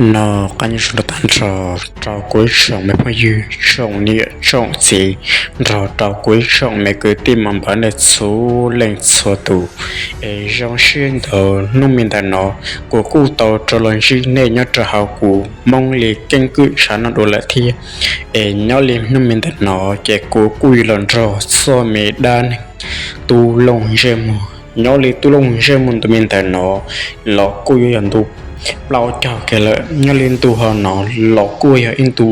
No qab nyob zoo rau tag nrho rau kuv ib tsoom me phooj ywg, tsoom niam tsoom txiv, nrog rau kuv ib tsoom me kwv tij mos npawg nej txhua leej txhua tus. Es zoo siab ntau, hnub me ntawm no kuv kuj tau rov los ntsib nej nyob rau hauv kuv Hmoob Li Keeb Kwm tshav no dua lawm thiab. Es nyob li hnub me ntawm no ces kuv kuj yuav los nrog txog me dab neeg Tub Looj Ntsej Muag. Nyob li Tub Looj Ntsej Muag ntu me ntawm no los kuj yuav yog ntu plaub caug kiag lawm. Nyob li ntu hauv no los kuj yog ib ntu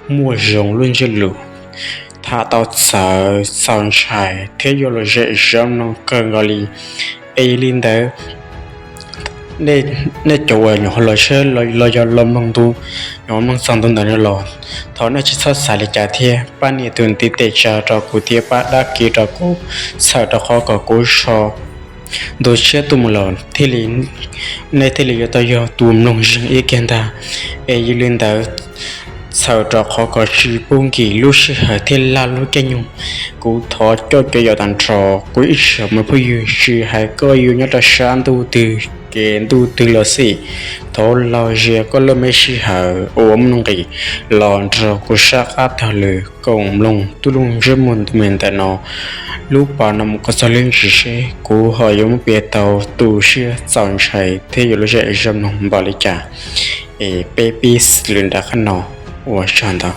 muaj zoo lub ntsiab lus, tham tau txawv txaus ntshai thiab yuav luag zem zoo mloog kawg nkaus li. Es yog li ntawd, nej cov uas nyuam qhuav los saib los yog los mloog ntu, nyuam qhuav mloog txog ntu ntawm no los, thov nej tsis txhob xav li cas thiab, pab nias tus ntiv tes tsa rau kuv thiab pab dab kiv rau kuv, txhawm rau qhov kom kuv so ntu tshiab tuaj mus los thiaj li, nej thiaj li yuav tau yog tus mloog zeeg ib kiag ntag. Es yog li ntawd, txhawm rau qhov kom tsis pub nkim lub sij hawm thiab lag lub caij nyoog, kuv thov coj cov yam tag nrho kuv ib tsoom me phooj ywg, tsis hais koj yug nyob rau sab ntuj twg kev ntuj twg los xij, thov laug zias koj lub me sij hawm uas muaj nuj nqis los nrog kuv sab qab taug lw koom mloog Tub Looj Ntsej Muag ntu me ntawm no lub pas no mus kom txog lub ntsis seb kuv ho yuav muab piav tau tu siab txaus ntshai thiab yuav luag zem zoo mloog npaum li cas. Es peb pib lwm nram qab no, ua tsaug ntau.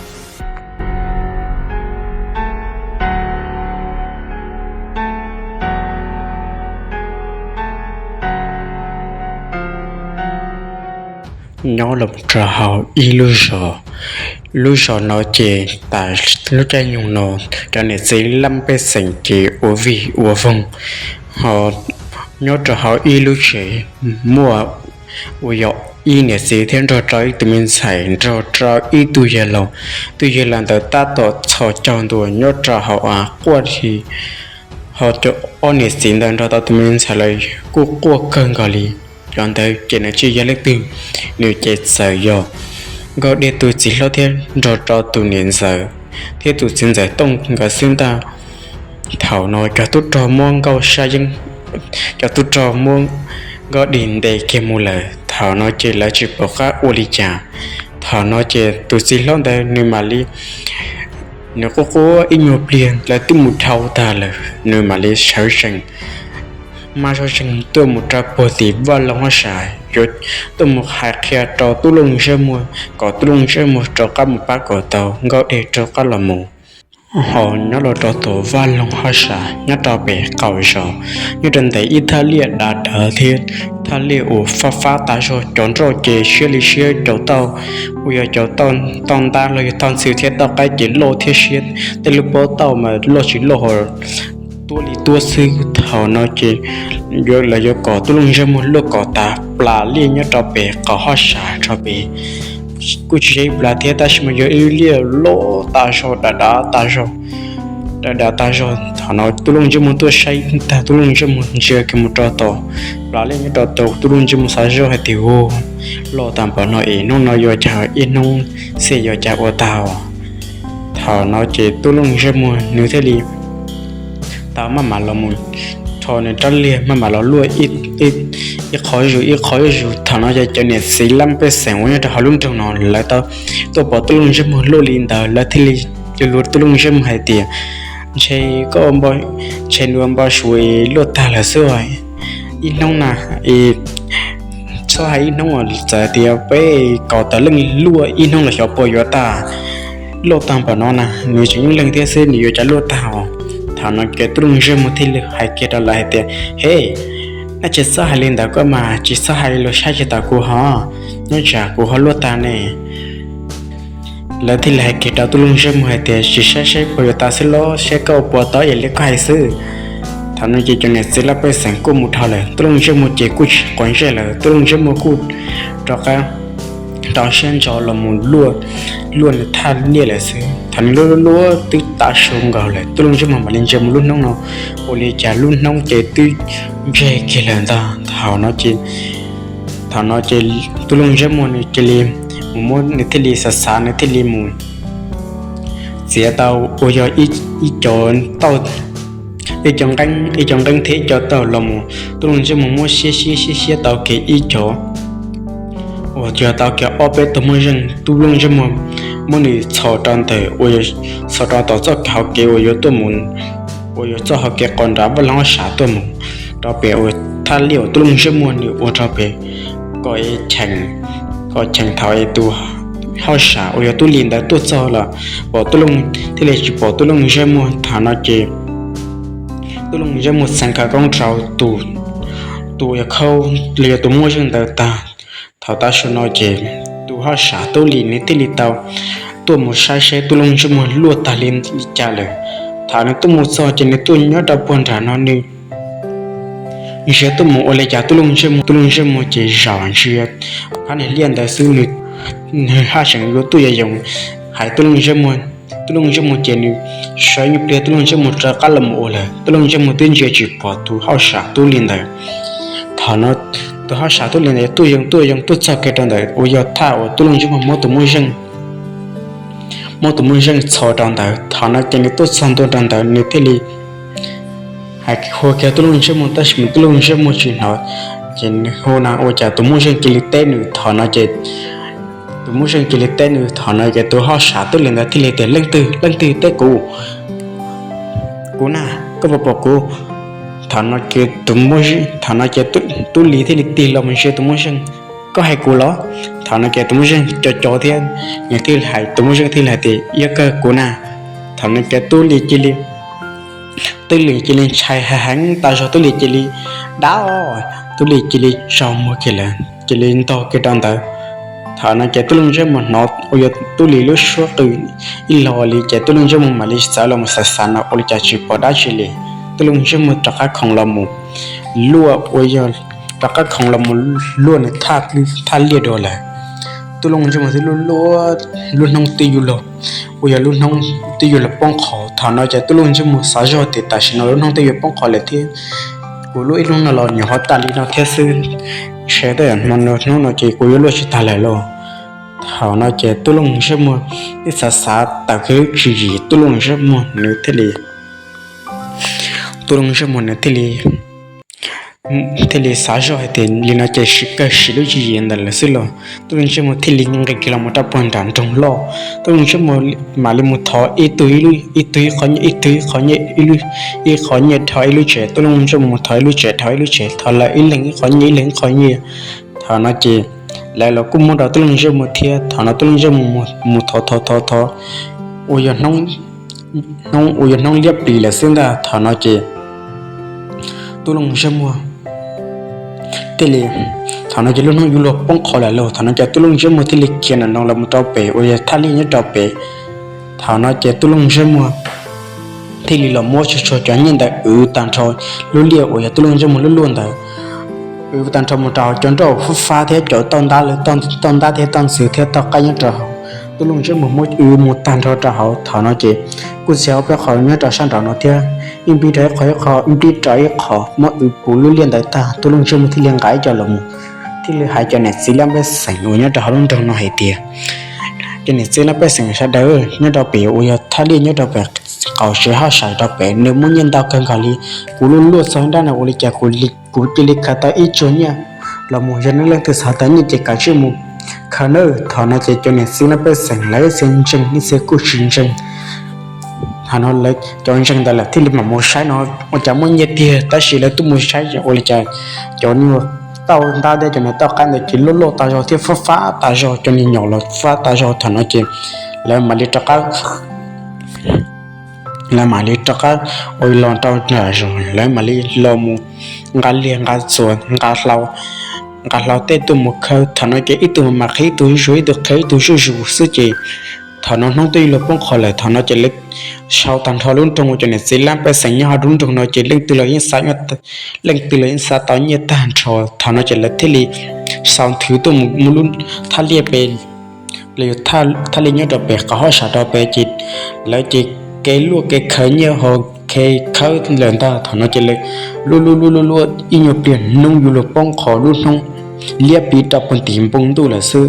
Nyob los rau hauv ib lub zos, lub zos no ces tas lub caij nyoog no cov niam txiv laj mej pej xeem ces ua vig ua voog, ho nyob rau hauv ib lub tsev muaj uas yog ib niam txiv thiab nrog rau ib tug me ntxhais nrog rau ib tug yawg laus. Tus yawg laus ntawd tab tom txhos caug ntua nyob rau hauv av quaj li, ho cov ob niam txiv ntawd nrog tau tus me ntxhais lawm kuj quaj kawg nkaus li. Cov ntawd ces nws tsis yog leej twg, nws ces txawm yog Nkauj Dej tus txiv hlob thiab nrog rau tus niam ntxawm thiab tus txiv ntxawm Tooj nkawd xwb ntag. Thaum no cov tub rog muab Nkauj Sab Yeeb, cov tub rog muab Nkauj Dej ntes kiag mus lawm, thaum no ces lawv tsis pom qab ua li cas. Thaum no ces tus txiv hlob ntawd nws mam li, nws quaj quaj ib nyuag pliag lawv twb mus dhau tag lawm, nws mam li sawv tsees maj zog tsees tuaj mus rau puag tim vaj loog hab sai, yuav tuaj mus hais qhia rau Tub Looj Ntsej Muag kom Tub Looj Ntsej Muag rov qab mus pab kom tau Nkauj Dej rov qab los mus. Ho nyob los rau tom vaj loog hab sai nyob rau pem qaum zos, nyob rau ntawm ib thaj liaj dav dav thiab thaj liaj uas fab fab tas zog, cov nroj ces siab li siab, cov tauj uas yog cov tauj ntab los yog tauj ntxhw thiab tauj qaib ces loj thiab siab, tej lub pob tauj mas loj tsis loj ho tuab li tuab xwb. Thaum no ces lawv yuav kom Tub Looj Ntsej Muag luaj kom tas plas liaj nyob rau pem qaum hab sai rau pem, kuj tsis yog ib plas thiab tab sis mas yog ib liaj loj tas zog dav dav tas zog, dav dav tas zog. Thaum no Tub Looj Ntsej Muag tuaj saib tag, Tub Looj Ntsej Muag ntsia kiag mus rau tom plas liaj nyob rau tom, Tub Looj Ntsej Muag xav zoj hais tias, Ua, loj tag npaum no es hnub no yuav cas ib hnub xij yuav cas ua tag os. Thaum no ces Tub Looj Ntsej Muag nws thiaj li tau maj mam los mus rho nws rab liag maj mam los luaj ib qho zus ib qho zus. Thaum no ces cov niam txiv laj mej pej xeem uas nyob rau hauv lub nroog no lawv tau tuaj pom Tub Looj Ntsej Muag luaj li ntawd, lawv thiaj li luag Tub Looj Ntsej Muag hais tias, Ntshe koj, ntshe nws npau suav luaj tag lawm xwb. Ib hnub na, txhob hais ib hnub, txawm tias peb kaum tawm leej luaj ib hnub los xyov puas yuav tag. Luaj tag npaum no na, nws tseem ib leeg thiab xwb nws yuav cas luaj tag os. Thaum no ces Tub Looj Ntsej Muag thiaj li hais kiag rau lawv hais tias, He, nej tsis txhob hais li ntawd koj mas, tsis txhob hais li los saib tsis taus kuv hos, nyob tsam kuv ho luaj tag ne. Lawv thiaj li hais kiag rau Tub Looj Ntsej Muag hais tias, Tsis saib saib puas yuav tag xwb los, saib koj puas tau es li koj hais xwb. Thaum no ces cov niam txiv laj mej pej xeem kuj mus dhau lawm, Tub Looj Ntsej Muag ces kuj tsis quav ntsej lawm, Tub Looj Ntsej Muag kuj rov qab rau siab ntso los mus luaj, luaj nws thaj liaj lawm xwb. Thaum nws luaj luaj twb tav su nkaus lawm, Tub Looj Ntsej Muag mam li ntsia mus lub hnub no, ua li cas lub hnub ces twb ntseg kiag lawm ntag. Thaum no ces, thaum no ces Tub Looj Ntsej Muag nws cia li mus muab, nws thiaj li xav xav, nws thiaj li mus txiav tau uas yog ib co tauj, ib co nqeeb, ib co nqeeb thiab ib co tauj los mus. Tub Looj Ntsej Muag muab siab siab siab siab tau kiag ib co ua Txog tau kiag ob peb tug muaj zeej, tub Looj Ntsej Muag muab nws txhos rau ntawm, txhos rau tom txoj hauv kev uas yuav tuaj mus, uas yuav txoj hauv kev qos nram Vaj Loog Hauj Sam tuaj mus rau pem uas thaj liaj uas tub Looj Ntsej Muag nws ua rau pem, kom, kom cheem thaum es tus hauj sam uas yog tub Lis ntawd tuaj txog los pom tub Looj, thiaj li tsis pom tub Looj Ntsej Muag. Thaum no ces tub Looj Ntsej Muag txheev khawv koob rau tus, tus uas yog khaub los yog tus muaj zeej ntawd tag. Thaum tav su no ces tus hauj sam tub Lis nws thiaj li tau tuaj mus saib seb tub Looj Ntsej Muag luaj tag li cas lawm. Thaum nws tuaj mus txog ces nws tuaj nyob rau puag nram no, nws ntsia tuaj mus ua li cas tub Looj Ntsej Muag, tub Looj Ntsej Muag ces zaum ntsia phab niag liaj ntawd xwb. Nws, nws haj tseem yuav tuaj yoos yoos hais tub Looj Ntsej Muag, tub Looj Ntsej Muag ces nws sawv nyuj pliag tub Looj Ntsej Muag rov qab los mus ua lawm. Tub Looj Ntsej Muag twb ntsia tsis pom tus hauj sam tub Lis ntawd. Thaum no tus hauj sam tub Lis ntawd tuaj yoos tuaj yoos tuaj txog kiag rau ntawm uas yog thaj uas tub Looj Ntsej Muag muab tus muaj zeej, muab tus muaj zeej txhos rau ntawd. Thaum no ces nws tuaj txog ntua rau ntawd nws thiaj li hais hu kiag tub Looj Ntsej Muag tab sis mas tub Looj Ntsej Muag tsis hnov. Ces nws hu no ua cas tus muaj zeej cia li teb nws. Thaum no ces tus muaj zeej cia li teb nws. Thaum no ces tus hauj sam tub Lis ntawd thiaj li tias, Leej twg, leej twg teb kuv? Kuv na, koj puas pom kuv? Thaum no ces tus muaj, thaum no ces tub Lis thiaj li tig los mus ntsia tus muaj zeej. Koj hais kuv los? Thaum no ces tus muaj zeej co co thiab, nws thiaj hais, tus muaj zeej thiaj li hais tias, Yog kawg kuv na. Thaum no ces tub Lis cia li, tub Lis cia li ntshai heev heev tas zog, tub Lis cia li dab, tub Lis cia li tsaug muag kiag lawm, cia li ntog kiag rau ntawd. Thaum no ces tub Looj Ntsej Muag hnov uas yog tub Lis lub suab qw ib lo li ces tub Looj Ntsej Muag mam li txawv los mus xav xav no ua li cas tsis pom dab tsi li. Tub Looj Ntsej Muag rov qab khoov los mus luaj uas yog, rov qab khoov los mus luaj nws thaj liaj dua lawm. Tub Looj Ntsej Muag twb luaj luaj, lub hnub twb yuav luag, uas yog lub hnub twb yuav luag poob qho. Thaum no ces tub Looj Ntsej Muag xav zoj tias tam sim no lub hnub twb yuav poob qho lawm thiab, kuv luaj ib hnub no los nyuam qhuav tas li no thiab xwb, ntshe tej zaum hmo no hnub no ces kuv yuav luaj tsis tag lawm lauj. Thaum no ces tub Looj Ntsej Muag twb xav xav tawm kiag lub tswv yim, tub Looj Ntsej Muag nws thiaj li, tub Looj Ntsej Muag nws thiaj li, thiaj li xav zoj hais tias li no ces sim kawg siv lub tswv yim ntawd lawm xwb los. Tub Looj Ntsej Muag thiaj li nqis kiag los mus rau puag nram nroog loj. Tub Looj Ntsej Muag mam li mus thov ib tug ib tug ib qho nyiaj, ib tug ib qho nyiaj, ib qho nyiaj dhau ib lub tsev. Tub Looj Ntsej Muag mus thov ib lub tsev dhau ib lub tsev, thov lawv ib leeg ib qho nyiaj, ib leeg ib qho nyiaj. Thaum no ces lawv los kuj muab rau tub Looj Ntsej Muag thiab. Thaum no tub Looj Ntsej Muag mus thov thov thov thov uas yog hnub, hnub uas yog hnub liab plis lawm xwb ntag. Thaum no ces tub Looj Ntsej Muag thiaj li, thaum no ces lub hnub yuav luag poob qho lawm lauj. Thaum no ces tub Looj Ntsej Muag thiaj li khiav nram no los mus rau pem uas yog thaj liaj nyob rau pem. Thaum no ces tub Looj Ntsej Muag thiaj li los muab tsuag tsuag cov nyiaj ntawd wv tag nrho lub liaj uas yog tub Looj Ntsej Muag luaj luaj ntawd, wv tag nrho mus rau hauv cov nroj fab fab thiab cov tauj ntab, tauj ntab thiab tauj ntxwv thiab tauj qaib nyob rau hauv. Tub Looj Ntsej Muag muab wv mus tag nrho rau hauv. Thaum no ces kuj txia ob peb qho nyob rau sab nraum no thiab, ib npib rau ib qho, ib qho ib npib rau ib qho, muab wv puv lub liaj ntawd tag. Tub Looj Ntsej Muag thiaj li nqa ib co los mus, thiaj li hais cov niam txiv laj pej xeem uas nyob rau hauv lub nroog no hais tias, Cov niam txiv laj pej xeem sawv daws nyob rau pem uas yog thaj liaj nyob rau pem qaum tsev hauj sam rau pem, nws muaj nyiaj ntau kawg nkaus li. Kuv luaj luaj txog nrab no ua li cas kuv cia li khaws tau ib tsuag nyiaj los mus. Yog nej leej twg xav tau nyiaj ces kav tsij mus khaws nawb. Thaum no ces cov niam txiv laj pej xeem lawv txhia ntseeg, nej txhia kuj tsis ntseeg. Thaum no lawv cov ntseeg ntawd lawv thiaj li mam mus saib no ua cas muaj nyiaj tiag, tab sis lawv tuaj mus saib ua li cas cov niag tauj ntab thiab cov niag tauj qaib ntawd ces luaj luaj tas zog thiab fab fab tas zog, cov niag nyom los fab tas zog. Thaum no ces lawv mam li rov qab, lawv mam li rov qab ua los rau nram zos, lawv mam li los mus nqa liag nqa txuas nqa hlau, nqa hlau tej tuaj mus khaws. Thaum no ces ib tug mam qhia ib tug zuj zus, ib tug qhia ib tug zuj zus xwb ces thaum no hnub twb yuav luag poob qho lawm. Thaum no ces lawv sau tag nrho lub nroog uas cov niam txiv laj pej xeem nyob hauv lub nroog no ces leej twg los yeej xav, leej twg los yeej xav tau nyiaj tag nrho. Thaum no ces lawv thiaj li sau nthwv tuaj mus lub thaj liaj pem, los yog thaj liaj nyob rau pem qaum hauj sam rau pem ces lawv ces kev luaj kev khaws nyiaj ho kev khawb lawm ntag. Thaum no ces lawv luaj luaj luaj luaj luaj ib nyuag pliag hnub yuav luag poob qho, lub hnub liab pliv rau puag tim npoo ntuj lawm xwb.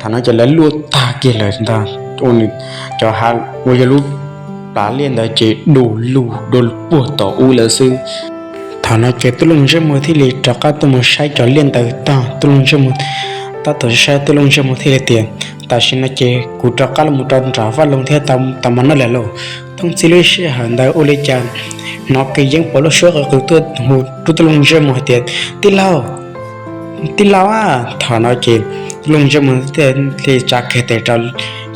Thaum no ces lawv luaj tag kiag lawm ntag, ua nws cov hav uas yog lub plab liaj ntawd ces du lug dua puag tom ub lawm xwb. Thaum no ces tub Looj Ntsej Muag thiaj li rov qab tuaj mus saib cov liaj ntawd tag, tub Looj Ntsej Muag tab tom saib tub Looj Ntsej Muag thiaj li tias, tam sim no ces kuv rov qab los rau nram vaj loog thiab tau mov noj lawm lauj. Thooj txij lub sij hawm ntawd ua li cas hnov kiag Yeeb Pov lub suab qw qw tuaj hu rau tub Looj Ntsej Muag hais tias, tij laug, tij laug a. Thaum no ces tub Looj Ntsej Muag thiaj li tsa kiag tes rau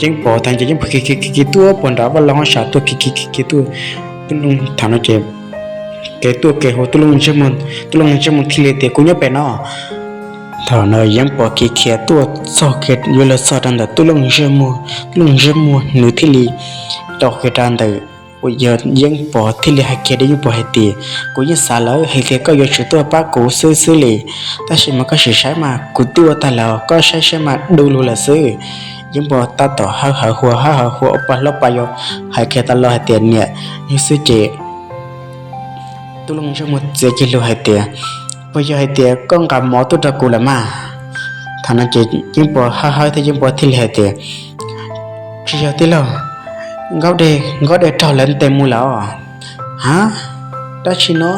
Yeeb Pov, thaum ces Yeeb Pov kiv kiv kiv tuaj puag nram vaj loog hauj sam tuaj kiv kiv kiv tuaj. Thaum no ces kev tuaj kev hu tub Looj Ntsej Muag, tub Looj Ntsej Muag thiaj li tias, kuv nyob pem no. Thaum no Yeeb Pov kiv khiav tuaj txog kiag yuav luag txog rau ntawm tub Looj Ntsej Muag, tub Looj Ntsej Muag nws thiaj li tau kiag rau ntawm uas yog Yeeb Pov thiaj li hais kiag rau Yeeb Pov hais tias, kuv yeej xav lawm hais tias koj yuav tsum tuaj pab kuv xwb xwb li, tab sis mas koj sim saib mas kuv twb ua tag lawm, koj saib saib mas du lug lawm xwb. Yeeb Pov tab tom hawb hawv hua hawb hawv hua ua pa hlob pa yau hais kiag tas los hais tias, niam, yog xwb ces tub Looj Ntsej Muag txiav kiag lus hais tias, puas yog hais tias koj nqa mov tuaj rau kuv lawm mas? Thaum no ces Yeeb Pov hawb hawb thiab Yeeb Pov thiaj li hais tias, tsis yog tij laug, Nkauj Dej, Nkauj Dej raug lawv ntes mus lawm os. Ha, dab tsi no?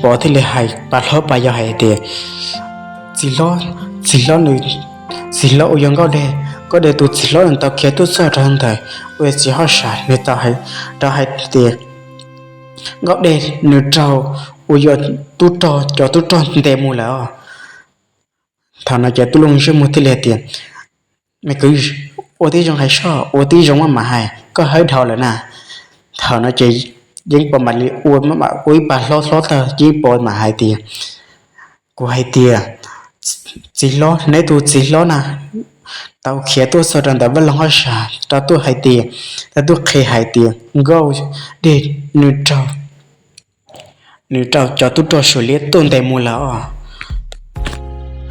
Pov thiaj li hais pa hlob pa yau hais tias, txiv hlob, txiv hlob nws, txiv hlob uas yog Nkauj Dej, Nkauj Dej tus txiv hlob nws tau khiav tuaj txog rau ntawm uas txiv hauj sam nws tau hais rau hais tias, Nkauj Dej nws raug uas yog tub rog, cov tub rog ntes mus lawm os. Thaum no ces tub Looj Ntsej Muag thiaj li hais tias, me kwv, ua tib zoo hais soj, ua tib zoo maj mam hais, koj hawb dhau lawm na. Thaum no ces Yeeb Pov mam li ua, ua ib pa hlob hlob tag, Yeeb Pov mam hais tias, kuv hais tias, txiv hlob, neb tus txiv hlob na tau khiav tuaj txog rau ntawm vaj loog hauj sam rau tuaj hais tias, tau tuaj qhia hais tias Nkauj Dej nws raug, nws raug cov tub rog Suav liab tuaj ntes mus lawm os.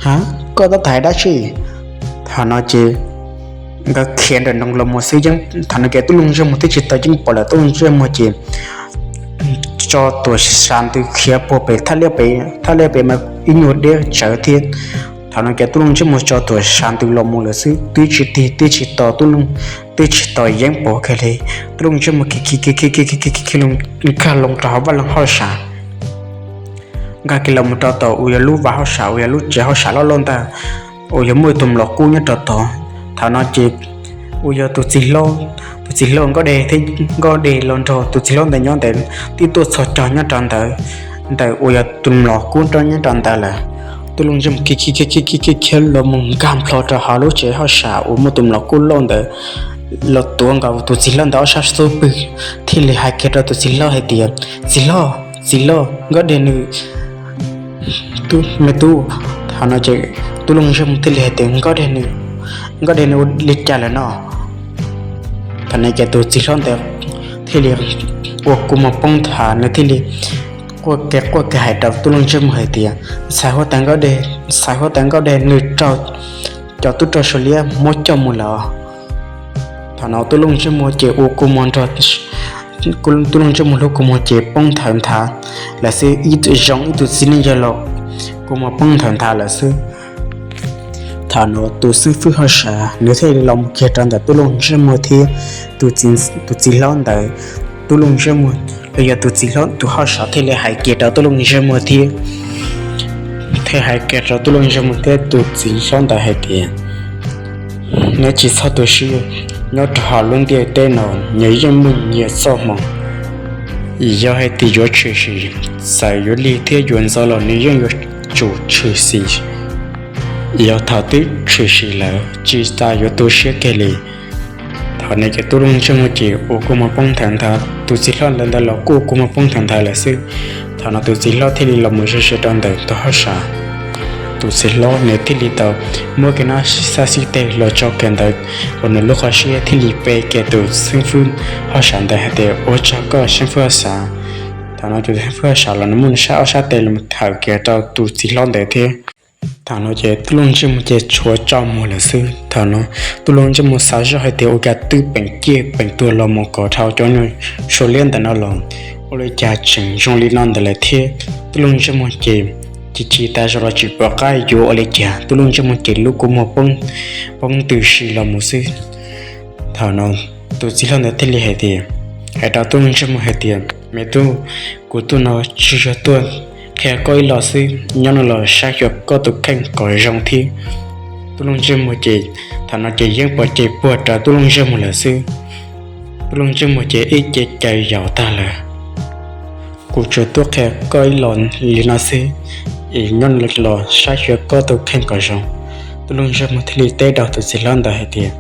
Ha, koj tab tom hais dab tsi? Thaum no ces nkawd khiav nrawm nroos los mus xwb, thaum no ces tub Looj Ntsej Muag twb tsis tau Yeeb Pov lawm, tub Looj Ntsej Muag ces tso tuam sam ntws khiav puag pem thaj liab pem, thaj liab pem mas ib nyuag deb tsawv thiab. Thaum no ces tub Looj Ntsej Muag tso tuam sam ntws los mus lawm xwb, twb tsis tig twb tsis tos tub, twb tsis tos Yeeb Pov kiag li. Tub Looj Ntsej Muag khiav khiav khiav khiav khiav khiav khiav khiav nkag loo rau hauv vaj loog hauj sam, nkag kiag los mus rau tom uas yog lub vaj hauj sam uas yog lub tsev hauj sam loj loj ntag, uas yog muaj tus mlom kub nyob rau tod. Thaum no ces uas yog tus txiv hlob, tus txiv hlob Nkauj Dej thiab Nkauj Dej los nrog tus txiv hlob ntawd nyob ntawd twb tuaj txhos caug nyob rau ntawd, ntawm uas yog tus mlom kub nyob rau ntawd lawm. Tub Looj Ntsej Muag khiav khiav khiav khiav khiav khiav los mus nkag nplho rau hauv lub tsev hauj sam uas muaj tus mlom kub loj ntawd, los tuav nkaus tus txiv hlob ntawd ob sab xub pwg, thiaj li hais kiag rau tus txiv hlob hais tias, txiv hlob, txiv hlob, Nkauj Dej nws, tub, me tub. Thaum no ces tub Looj Ntsej Muag thiaj li hais tias, Nkauj Dej nws, Nkauj Dej nws ua li cas lawm no? Thaum no ces tus txiv hlob ntawd thiaj li ua kua muag poob nthav, nws thiaj li quaj kiag quaj kiag hais rau tub Looj Ntsej Muag hais tias, ntxhais huab tais Nkauj Dej, ntxhais huab tais Nkauj Dej nws raug cov tub rog Suav liab muab coj mus lawm. Thaum no tub Looj Ntsej Muag ces ua kua muag nrog, tub Looj Ntsej Muag lub kua muag ces poob nthawv nthav lawm xwb, ib zoo ib tug txiv neej yawg los kua muag poob nthawv nthav lawm xwb. Thaum no tus xib fwb hauj sam nws thiaj li los mus kiag rau ntawm tub Looj Ntsej Muag thiab tus txiv hlob ntawd. Tub Looj Ntsej Muag los yog tus txiv hlob tus hauj sam thiaj li hais kiag rau tub Looj Ntsej Muag thiab, thiaj hais kiag rau tub Looj Ntsej Muag thiab tus txiv hlob ntawd hais tias, neb tsis txhob tu siab, nyob rau hauv lub ntiaj teb no nyias yeej muaj nyias txoj hmoo. Yog hais tias yuav tshwm sim, txawm yuav lig thiab yuav ntxov los nws yeej yuav tsum tshwm sim. Yog thaum twb tshwm sim lawm tsis tas yuav tu siab kiag li. Thaum no ces tub Looj Ntsej Muag ces ua kua muag poob nthawv nthav, tus txiv hlob ntawd ntawd los kuj ua kua muag poob nthawv nthav lawm xwb. Thaum no tus txiv hlob thiaj li los mus ze ze rau ntawm tus hauj sam. Tus txiv hlob nws thiaj li tau muab kiag nab xab xib teg los tso kiag ntawd uas nws lub qhov siab thiaj li pe kiag tus xib fwb hauj sam ntawd hais tias, ua tsaug koj xib fwb hauj sam. Thaum no tus xib fwb hauj sam los nws muab nws sab ob sab tes los thawm kiag rau tus txiv hlob ntawd thiab. Thaum no ces tub Looj Ntsej Muag ces tshuav tso muag lawm xwb. Thaum no tub Looj Ntsej Muag xav zoj hais tias ua cas twb peem ciaj peem tuag los mus kom dhau cov nyuag Suav liab ntawm no los, ua li cas tseem zoo li no ntawd lawm thiab. Tub Looj Ntsej Muag ces chim chim tas zog los tsis pom qab yuav ua li cas, tub Looj Ntsej Muag ces lub kua muag poob, poob ntws si los mus xwb. Thaum no tus txiv hlob ntawd thiaj li hais tias, hais rau tub Looj Ntsej Muag hais tias, me tub, kuv tuaj no tsis yog tuaj qhia koj ib los xwb, nyob no los saib xyuas koj tus kheej kom zoo thiab. Tub Looj Ntsej Muag ces thaum no ces yeej pom ces puag rawv Tub Looj Ntsej Muag lawm xwb. Tub Looj Ntsej Muag ces ib ce caws yaus tag lawm. Kuv tsuas tuaj qhia koj ib los li no xwb, es nyob no los saib xyuas koj tus kheej kom zoo. Tub Looj Ntsej Muag thiaj li teb rau tus txiv hlob ntawd hais tias,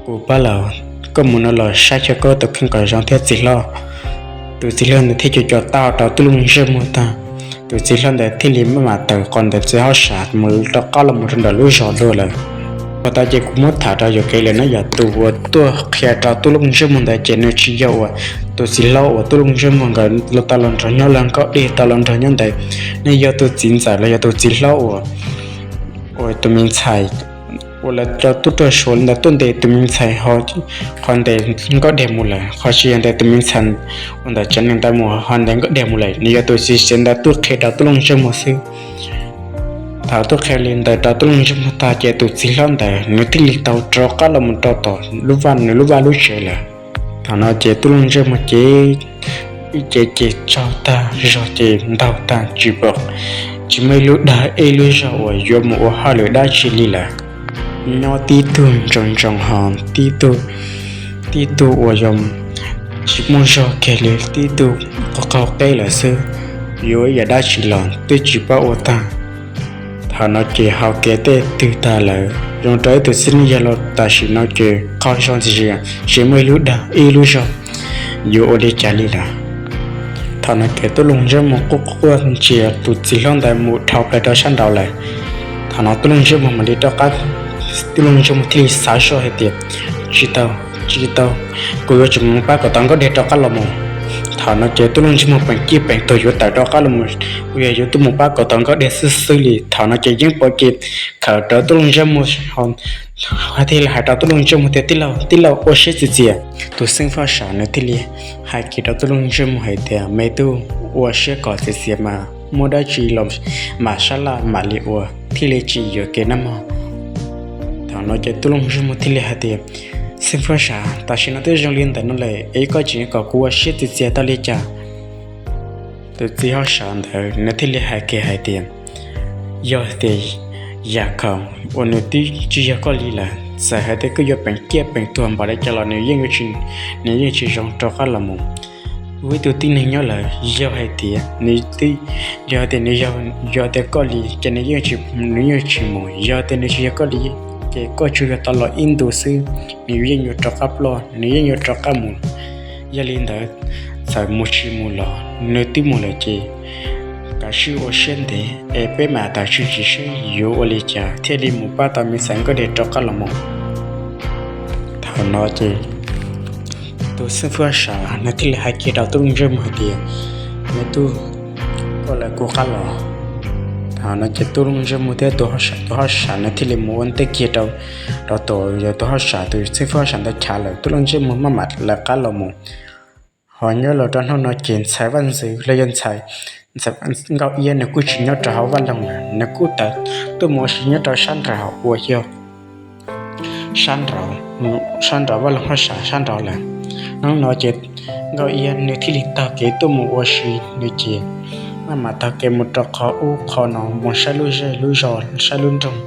kuv pab lawm, koj mus no los saib xyuas koj tus kheej kom zoo thiab txiv hlob. Tus txiv hlob ntawd thiaj co co taub rau Tub Looj Ntsej Muag tag. Tus txiv hlob ntawd thiaj li maj mam tawm qhov ntawd txiv hlob sam mus rov qab los mus rau nram lub zos dua lawm. Puag ta ces kuv muab tham rau yuam kev lawm no yog tus uas tuaj qhia rau Tub Looj Ntsej Muag ntawd ces nws tsis yog uas tus txiv hlob uas Tub Looj Ntsej Muag nkawd tau los nrog nyob los nkauj dej tau los nrog nyob ntawd, nws yog tus txiv ntxawm los yog tus txiv hlob uas, uas tus me ntxhais uas lawv cov tub rog Suav ntawd tuaj ntes tus me ntxhais ho, qhov ntes nkauj dej mus lawm, qhov tsis yog ntes tus me ntxhais uas ntawm tsev neeg ntawd mus ho ntes nkauj dej mus lawm, nws yog tus txiv tsev ntawd tuaj qhia rau Tub Looj Ntsej Muag xwb. Thaum tuaj qhia li ntawd rau Tub Looj Ntsej Muag tag ces tus txiv hlob ntawd nws thiaj li tau rov qab los mus rau tom lub vaj, nws lub vaj lub tsev lawm. Thaum no ces Tub Looj Ntsej Muag ces ib ce ces tsaug tag, zog ces ntaug tag, tsis pom, tsis muaj ib lub dag ib lub zog uas yuav mus ua hauj lwm dab tsi li lawm. Nyob tib tug ntsoov ntsoov ho tib tug, tib tug uas yog tsis muaj zog kiag li, tib tug qaug qaug qeb lawm xwb, yuav ib yam dab tsi los twb tsis paub ua tag. Thaum no ces hauv kev tej twg tag lawm, zoo rau ib tug txiv neej yog los tam sim no ces qaug zog ntxiv, tsis muaj ib lub dag ib lub zog yuav ua li cas li lawm. Thaum no ces Tub Looj Ntsej Muag quaj quaj ntsia tus txiv hlob ntawd mus dhau plaws rau sab nraud lawm. Thaum no Tub Looj Ntsej Muag mam li rov qab, Tub Looj Ntsej Muag thiaj li xav zoj hais tias, tsis tau, tsis tau, kuv yuav tsum mus pab kom tau nkauj dej rov qab los mus. Thaum no ces Tub Looj Ntsej Muag peem ciaj peem tuag yuav tawm rov qab los mus, uas yog yuav tuaj mus pab kom tau nkauj dej xwb xwb li. Thaum no ces yeej pom ces khawm rawv Tub Looj Ntsej Muag, thiaj li hais rau Tub Looj Ntsej Muag tias, tij laug, tij laug, ua siab txias txias. Tus xeeb faj sam nws thiaj li hais kiag rau Tub Looj Ntsej Muag hais tias, me tub, ua siab kom txias txias mas muaj dab tsi los mam sab laj mam li ua, thiaj li tsis yuam kev nawb mog. Thaum no ces Tub Looj Ntsej Muag thiaj li hais tias, xeeb faj sam, tam sim no twb zoo li ntawm no lawm es koj tseem kom kuv ua siab txias txias tau li cas? Tus txiv hlob sam ntawd nws thiaj li hais kiag hais tias, yog tias yam khaum uas nws twb tsis yog koj li lawm, txawm hais tias koj yuav peem ciaj peem tuag npaum li cas los nws yeej, nws yeej tsis zoo rov qab los mus. Ua ib tug tib neeg nyob lawm, yog hais tias nws twb, yog tias nws yog, yog tias koj li ces nws yeej, nws yeej tsis mus, yog tias nws tsis yog koj li ces koj tsuas yog tau los ib ntus xwb, nws yeej yuav rov qab ploj, nws yeej yuav rov qab mus. Yog li ntawd, txawm mus tsis mus los nws twb mus lawm ces kav tsij ua siab ntev es peb mam tam tswm sim seb yuav ua li cas thiaj li mus pab tau me ntxhais nkauj dej rov qab los mus. Thaum no ces tus xeeb faj sam nws thiaj li hais kiag rau Tub Looj Ntsej Muag hais tias, me tub, koj lawv kuv qab los. Thaum no ces Tub Looj Ntsej Muag thiab tus hlob sam, tus hlob sam nws thiaj li mus ua ntej kiag rau, rau tom yog tus hlob sam, tus xeeb faj sam ntawd chav lawm, Tub Looj Ntsej Muag maj mam lawv qab los mus. Ho nyob los rau hnub no ces ntxhais vaj ntxwv los yog ntxhais, ntxhais Nkauj Iab nws kuj tsis nyob rau hauv vaj loog lawm, nws kuj tawm tuaj mus ua si nyob rau sab nraud uas yog sab nraud, sab nraud vaj loog hlob sam sab nraud lawm. Hnub no ces Nkauj Iab nws thiaj li taug kev tuaj mus ua si, nws ces maj mam taug kev mus rau qhov ub qhov no, mus saib lub zej lub zos, saib lub nroog,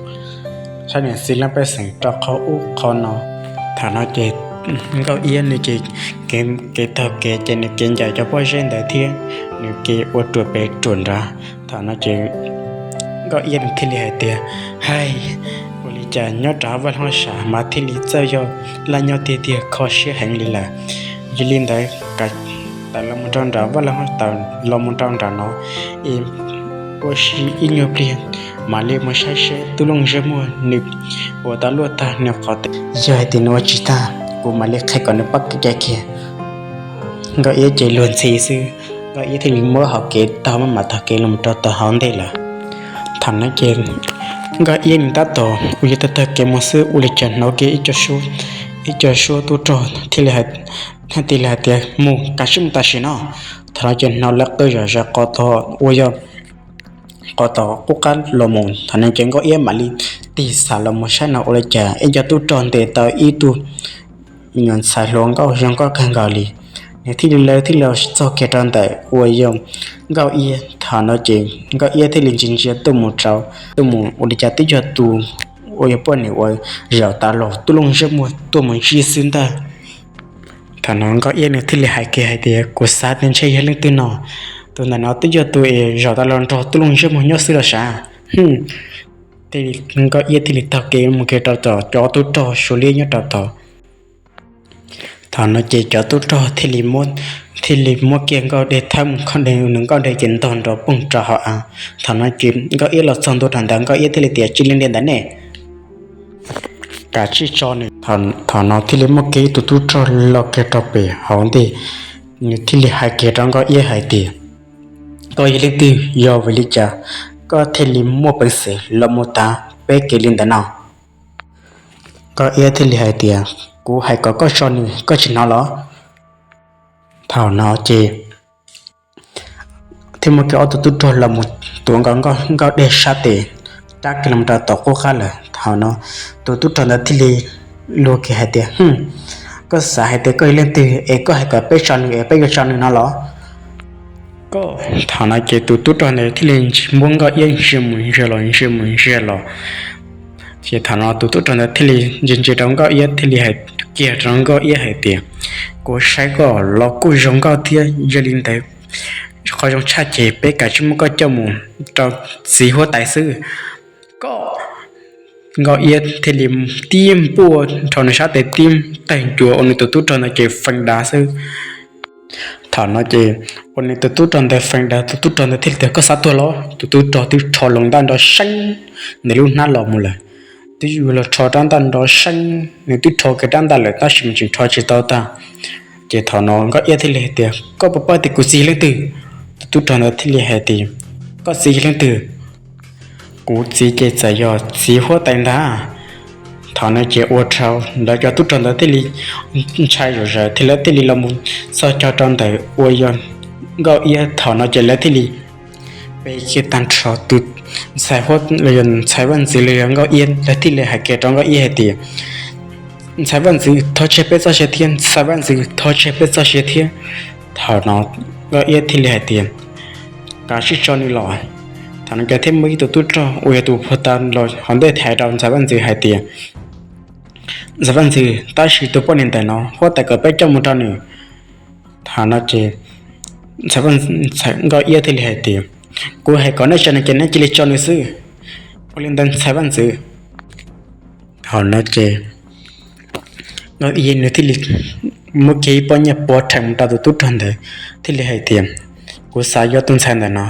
saib niam txiv leej pej xeem rau qhov ub qhov no. Thaum no ces Nkauj Iab nws ces kev taug kev ces nws kev ncaim cov pob zeb ntawd thiab nws kev ua ruam pem ruam nrad. Thaum no ces Nkauj Iab nws thiaj li hais tias, hais, ua li cas nyob rau hauv vaj loog sam mas thiaj li txawj yog laj nyob tiag tiag, kho siab heev li lawm. Yog li ntawd, tawm los mus rau nram vaj loog, tawm los mus rau nram no es ua si ib nyuag pliag, mam li mus saib seb Tub Looj Ntsej Muag nws ua tau luaj tag nws qhov twg, yog hais tias nws ua tsis tag kuv mam li qhia kom nws pab kev cai kiag. Nkauj Iab ces luag ntxhi xwb, Nkauj Iab thiaj li muab hau kev taug maj mam taug kev los rau tom hauv ntej lawm. Thaum no ces Nkauj Iab nws tab tom uas yog taug taug kev mus xwb ua li cas hnov kiag ib co suab, ib co suab tub rog thiaj li hais, thiaj li hais tias, mus, kav tsij mus tam sim no. Thaum no ces hnov lawv qw zom zaws qhov tod uas yog qhov tod qub qab los mus. Thaum no ces Nkauj Iab mam li tig xam los mus saib no ua li cas ib co tub rog ntes tau ib tug me nyuam ntxhais hluas nkauj zoo nkauj kawg nkaus li. Nws thiaj li, lawv thiaj li los txog kiag rau ntawm uas yog Nkauj Iab. Thaum no ces Nkauj Iab thiaj li ntsia ntsia tuaj mus rau, tuaj mus ua li cas twb yog tus uas yog poj niam uas zaum tas los tub looj ntsej muag tuaj mus ntsib xwb ntag. Thaum no Nkauj Iab nws thiaj li hais kiag hais tias, kuv xav tias ntshe yog leej twg no, tus ntawm no twb yog tus es zaum tas los nrog tub looj ntsej muag nyob xwb los sav. Nkauj Iab thiaj li taug kev mus kiag rau tom cov tub rog Suav liab nyob rau tod. Thaum no ces cov tub rog thiaj li muab, thiaj li muab kiag Nkauj Dej thawb mus, Nkauj Dej, nws Nkauj Dej ces ntog nrov poog rau hauv av. Thaum no ces Nkauj Iab los txog ntua rau ntawd, Nkauj Iab thiaj li tias, tsis li ntiag ntawd ne, kav tsij tso nws. Thaum no thiaj li muaj kiag ib tug tub rog los kiag rau pem hauv ntej, nws thiaj li hais kiag rau Nkauj Iab hais tias, koj yog leej twg, yog vim li cas koj thiaj li muaj peev xwm los mus tav peb kev li ntawd no? Nkauj Iab thiaj li hais tias, kuv hais kom koj tso nws koj tsis hnov los? Thaum no ces thiaj muaj kiag ob tug tub rog los mus tuav nkaus Nkauj Dej sab tes, rab kiag los rau tom qub qab lawm. Thaum no tus tub rog ntawd thiaj li luag kiag hais tias, koj xav hais tias koj yog leej twg es koj hais kom peb tso nws es peb yuav tso nws no los? Thaum no ces tus tub rog ntawd thiaj li muab Nkauj Iab ntsia mus ntsia los ntsia mus ntsia los. Ces thaum no tus tub rog ntawd thiaj li ntsia ntsia rau Nkauj Iab thiaj li hais kiag rau Nkauj Iab hais tias, kuv saib koj los kuj zoo nkauj thiab, yog li ntawd qhov zoo tshaj ces peb kav tsij muab koj coj mus rau txiv huab tais xwb. Koj, Nkauj Iab thiaj li tib npuaj rau nws sab tes tib tawg ncuav ua nws tus tub rog ntawd ces feeb dav xwb. Thaum no ces ua nws tus tub rog ntawd feeb dav, tus tub rog ntawd thiaj li tias, koj xav tuag los? Tus tub rog twb rho loo ntaj nrov seeb ntawm lub hnab los mus lawm. Twb yuav los rho rab ntaj nrov seeb, nws twb rho kiag rab ntaj lawm tab sis mas tseem rho tsis tau tag. Ces thaum no Nkauj Iab thiaj li hais tias, koj puas paub tias kuv txiv leej twg? Tus tub rog ntawd thiaj li hais tias, koj txiv leej twg? Kuv txiv ces txawm yog txiv huab tais ntag. Thaum no ces ua rau lawv cov tub rog ntawd thiaj li ntshai zom zaws thiab lawv thiaj li los mus txog cog rau ntawm uas yog Nkauj Iab. Thaum no ces lawv thiaj li pe kiag tag nrho tus ntxhais, ntxhais vaj ntxwv los yog Nkauj Iab, lawv thiaj li hais kiag rau Nkauj Iab hais tias, ntxhais vaj ntxwv, thov tseg peb txoj sia thiab, ntxhais vaj ntxwv, thov tseg peb txoj sia thiab. Thaum no Nkauj Iab thiaj li hais tias, kav tsij tso nws los. Thaum no ces thiaj muaj ib tug tub rog uas yog tus puag ta los hauv ntej hais rau ntxhais vaj ntxwv hais tias, ntxhais vaj ntxwv, tab sis tus poj niam ntawm no huab tais kom peb coj mus rau nws. Thaum no ces Nkauj Iab thiaj li hais tias, kuv hais kom nej tso nws ces nej cia li tso nws xwb. Ua li ntawd ntxhais vaj ntxwv. Thaum no ces Nkauj Iab nws thiaj li muab kiag ib pob nyiaj pov rhees mus rau tus tub rog ntawd thiaj li hais tias, kuv xav yuav tus ntxhais ntawm no.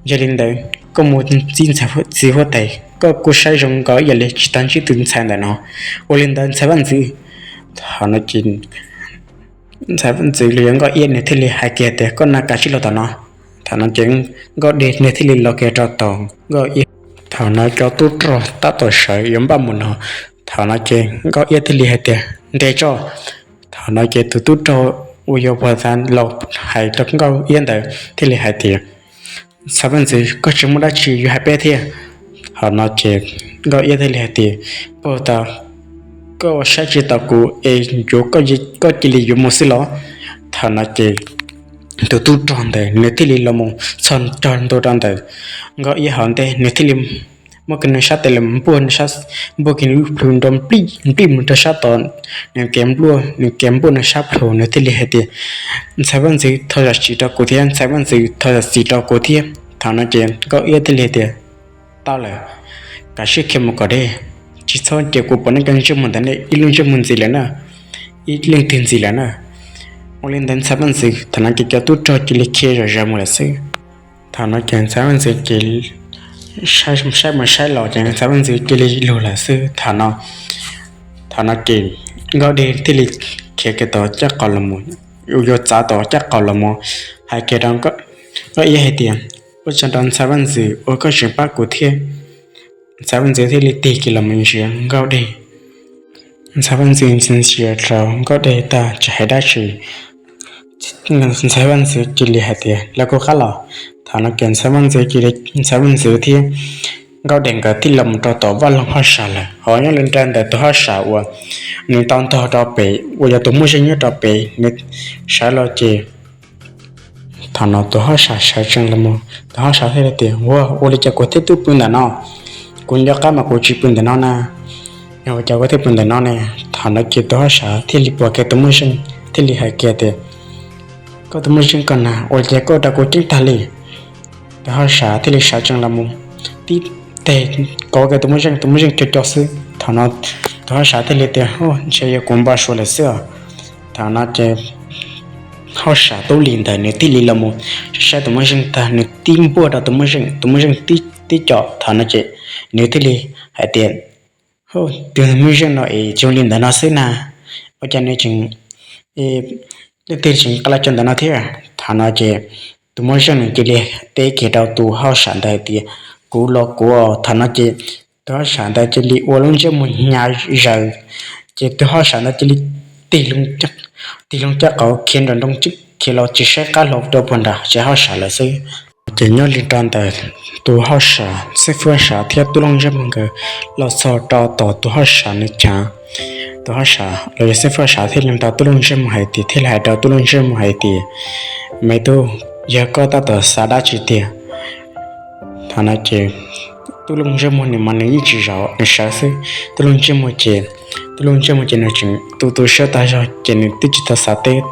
Yog li ntawd koj mus txib ntxhais, txiv huab tais, koj kuj saib zoo nkaus ib yam li tsis tau ntsib tus ntxhais ntawm no. Ua li ntawd ntxhais vaj ntxwv. Thaum no ces ntxhais vaj ntxwv los yog Nkauj Iab nws thiaj li hais kiag tias, koj na kav tsij los tom no. Thaum no ces Nkauj Dej nws thiaj li los kiag rau tom Nkauj Iab. Thaum no cov tub rog tab tom sawv yuav npaj mus no. Thaum no ces Nkauj Iab thiaj li hais tias, ntes tso. Thaum no ces tus tub rog uas yog puag ta los hais rau Nkauj Iab ntawd thiaj li hais tias, ntxhais vaj ntxwv, koj tsis muaj dab tsi yuav hais peb thiab? Thaum no ces Nkauj Iab thiaj li hais tias, puag ta koj saib tsis taus kuv es yuav, koj cia li yuav mus xwb los? Thaum no ces tus tub rog ntawd nws thiaj li los mus txog cog ntua rau ntawm Nkauj Iab hauv ntej, nws thiaj li muab kiag nws sab tes los npuaj, npuaj kiag nws lub plhu nrov nplij nplij mus rau sab tod. Nws kev npuaj, nws kev npuaj nws sab plhu, nws thiaj li hais tias, ntxhais vaj ntxwv, thov zam txim rau kuv thiab, ntxhais vaj ntxwv, thov zam txim rau kuv thiab. Thaum no ces Nkauj Iab thiaj li hais tias, tau lawm, kav tsij khiav mus kom deb, tsis txhob cia kuv pom nej cov ntsej muag ntawm nej ib lub ntsej muag ntxiv lawm na, ib leej twg ntxiv lawm na. Ua li ntawd ntxhais vaj ntxwv, thaum no ces cov tub rog cia li khiav zom zaws mus lawm xwb. Thaum no ces ntxhais vaj ntxwv ces saib mus saib los ces ntxhais vaj ntxwv cia li lug lawm xwb. Thaum no, thaum no ces Nkauj Dej thiaj li khiav kiag tom caj qaum los, yuav txav tom caj qaum los mus hais kiag rau Nkauj Iab hais tias, ua tsaug rau ntxhais vaj ntxwv uas koj tseem pab kuv thiab. Ntxhais vaj ntxwv thiaj li tig kiag los mus ntsia Nkauj Dej. Ntxhais vaj ntxwv ntsia rau Nkauj Dej tag tsis hais dab tsi. Ntxhais vaj ntxwv cia li hais tias, lawv kuj qab los. Thaum no ces ntxhais vaj ntxwv cia li, ntxhais vaj ntxwv thiab Nkauj Dej nkawd thiaj los mus rau tom vaj loog haj sam lawm. Ho nyob li ntawm tus haj sam uas nws tau ntog rau pem uas yog tus muaj zeej nyob rau pem, nws sawv los ces Thaum no tus hauj sam sawv tsees los mus, tus hauj sam thiaj li tias, Ua, ua li cas kuv thiaj tuaj pw ntawm no? Kuv nco qab mas kuv tsis pw ntawm no na. Yog ua cas kuv thiaj pw ntawm no ne? Thaum no ces tus hauj sam thiaj li pom kiag tus muaj zeej, thiaj li hais kiag tias, Koj tus muaj zeej ko na, ua li cas koj ua rau kuv ceeb tag li? Tus hauj sam thiaj li sawv tsees los mus tib teg kov kiag tus muaj zeej, tus muaj zeej co co xwb. Thaum no tus hauj sam thiaj li tias, Ntshe yog kuv npau suav lawm xwb os. Thaum no ces hauj sam tub li ntawd nws thiaj li los mus saib tus muaj zeej tag, nws tib npuaj rau tus muaj zeej, tus muaj zeej tib co. Thaum no ces nws thiaj li hais tias, Tus muaj zeej no es zoo li ntawd no xwb na, ua cas nws tseem, leej twg tseem qab los tso ntawm no thiab? Thaum no ces tus muaj zeej nws cia li teb kiag rau tus hauj sam ntawd hais tias, Kuv los kuv os. Thaum no ces tus hauj sam ntawd cia li ua lub ntsej muag hnyav zaws, ces tus hauj sam ntawd cia li tig loo caj qauv khiav nram nroog, khiav los tsis saib qab hlo rau puag nram tsev hauj sam lawm xwb. Ces nyob li rau ntawm tus hauj sam, xeeb fwb hauj sam thiab tub looj ntsej muag nkawd los txog rau tom tus hauj sam nws chav, tus hauj sam los yog xeeb fwb hauj sam thiaj li nrog tub looj ntsej muag hais tias, thiaj li hais rau tub looj ntsej muag hais tias, Me tub, yog koj tab tom xav dab tsi tiag? Thaum no ces tub looj ntsej muag nws mas nws yeej tsis zaum, nws sawv xwb. Tub looj ntsej muag ces, tub looj ntsej muag ces nws tseem tu tu siab tag zog ces nws twb tsis tau xav teb,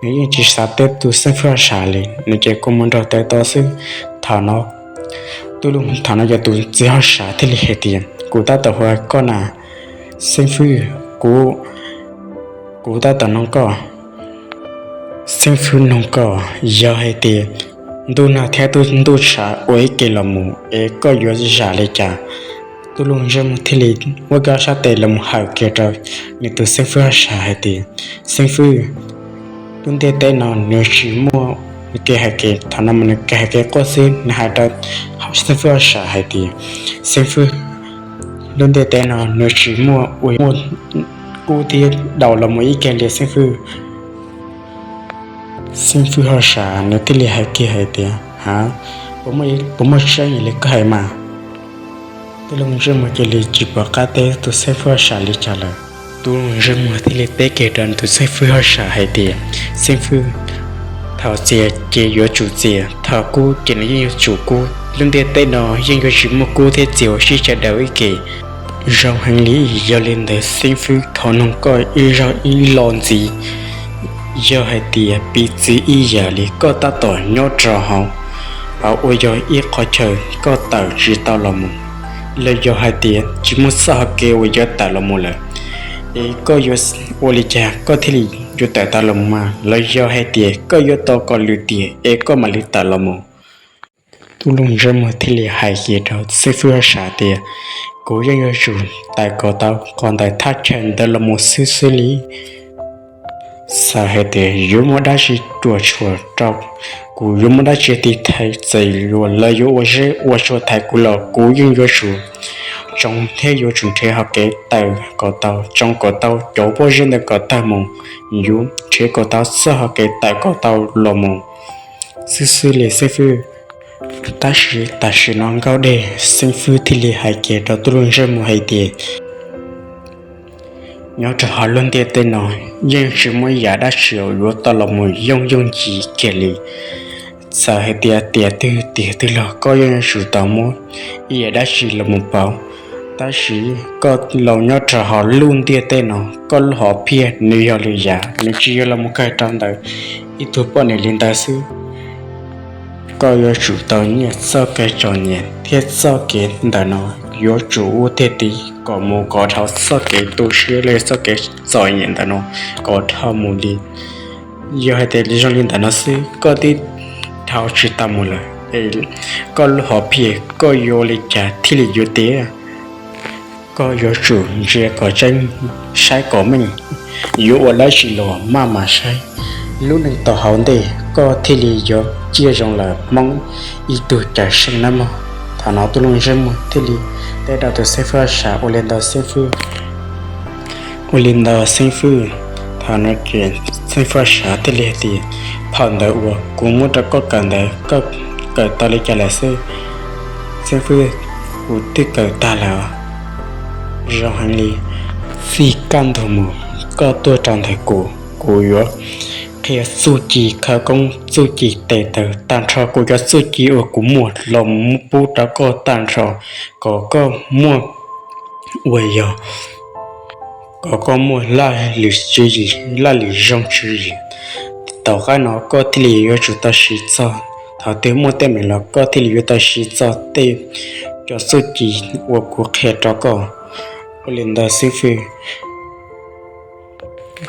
nws yeej tsis xav teb tus xeeb fwb hauj sam li, nws ces kua muag nrog taw to xwb. Thaum no, thaum no ces tus txiv hauj sam thiaj li hais tias, Kuv tab tom hu koj na, xeeb fwb, kuv, kuv tab tom noog koj. Xeeb fwb noog koj, yog hais tias ntuj nag thiab ntuj tshav ua ib ke los mus es koj yuav zam li cas? Tub looj ntsej muag thiaj li muab kiag sab tes los mus hawm kiag rau nws tus xeeb fwb hauj sam hais tias, Xeeb fwb, lub ntiaj teb no nws tsis muaj, nws kev hais kev, thaum no mas nws kev hais kev quaj xwb, nws hais rau xeeb fwb hauj sam hais tias, Xeeb fwb, lub ntiaj teb no nws tsis muaj ua, muaj kub thiab daus los mus ib ke li xeeb fwb. Xeeb fwb hauj sam nws thiaj li hais kiag hais tias, Ha, puas muaj tseeb li koj hais mas? Tub looj ntsej muag cia li tsis pom qab teb tus xeeb fwb hauj sam li cas lawm. Tub looj ntsej muag thiaj li teb kiag rau tus xeeb fwb hauj sam hais tias, Xeeb fwb, thaum txias ces yuav tsum txias, thaum kub ces nws yeej yuav tsum kub. Lub ntiaj teb no yeej yuav tsis muaj kub thiab txias sib tsa daus ib ke. Zoo heev li. Yog li ntawd xeeb fwb, thov noog koj ib zaug ib lo ntxiv, yog hais tias piv txwv ib yam li koj tab tom nyob rau hauv, hauv uas yog ib qhov chaw koj tawm tsis tau los mus, los yog hais tias tsis muaj txoj hau kev uas yuav tawm los mus lawm, es koj yuav ua li cas koj thiaj li yuav tawm tau los mus mas? Los yog hais tias koj yuav tau kom lwm tiam es koj mam li tawm los mus? Tub looj ntsej muag thiaj li hais kiag rau xeeb fwb hauj sam tias, Kuv yeej yuav tsum tawm kom tau qhov ntawm thaj chaw ntawd los mus xwb xwb li. Txawm hais tias yuav muaj dab tsi cuam tshuam rau kuv, yuav muaj dab tsi tiv thaiv, txawm yuav lawv yuav ua zeb ua tsua thaiv kuv los kuv yeej yuav tsum tsoo thiab yuav tsum nrhiav hau kev tawm kom tau, tsoo kom tau cov pob zeb ntawd kom tawg mus, yuav nrhiav kom tau txoj hau kev tawm kom tau los mus xwb xwb li xeeb fwb. Tab sis tam sim no nkauj dej, xeeb fwb thiaj li hais kiag rau tub looj ntsej muag hais tias, Nyob rau hauv lub ntiaj teb no yeej tsis muaj ib yam dab tsi uas yuav tau los mus yooj yooj yim kiag li. Txawm hais tias tiam twg tiam twg los koj yeej yuav tsum tau muab ib yam dab tsi los mus pauv. Tab sis koj los nyob rau hauv lub ntiaj teb no, koj lub hom phiaj nws yog lwm yam, nws tsis yog los mus kawg rau ntawm ib tug poj niam li ntawd xwb. Koj yuav tsum tau nyiaj txoj kev txom nyem thiab txoj kev ntawm no yuav tsum ua tiag tiag kom mus kom dhau txoj kev tu siab los yog txoj kev txom nyem ntawm no kom dhau mus li. Yog hais tias zoo li ntawm no xwb koj twb dhau tsis tau mus lawm, es koj lub hom phiaj koj yuav ua li cas thiaj li yuav tiav? Koj yuav tsum ntsia kom tseeb, saib kom meej, yuav ua dab tsi los maj mam saib. Lub neej tom hauv ntej koj thiaj li yuav ciaj zoo lawm Hmoob ib tug cawm seej nawb mog. Thaum no tub looj ntsej muag thiaj li teb rau tus xeeb fwb hauj sam ua li ntawd xeeb fwb, ua li ntawd xeeb fwb. Thaum no ces xeeb fwb hauj sam thiaj li hais tias, Phau ntawv uas kuv muab rau koj kawm ntawd koj kawm tau li cas lawm xwb? Xeeb fwb, kuv twb kawm tag lawm. Zoo heev li, fij kaj ntug mus koj tuaj rau ntawm kuv, kuv yuav qhia txuj ci khawv koob, txuj ci tes taw, tag nrho kuv cov txuj ci uas kuv muaj los pub rau koj tag nrho, kom koj muaj, uas yog kom koj muaj laj lwm tswv yim, laj lwm zoo tswv yim. Tom qab no koj thiaj li yuav tsum tau siv txog, thaum twg muaj teeb meem los koj thiaj li yuav tau siv txog tej cov txuj ci uas kuv qhia rau koj. Ua li ntawd xib fwb,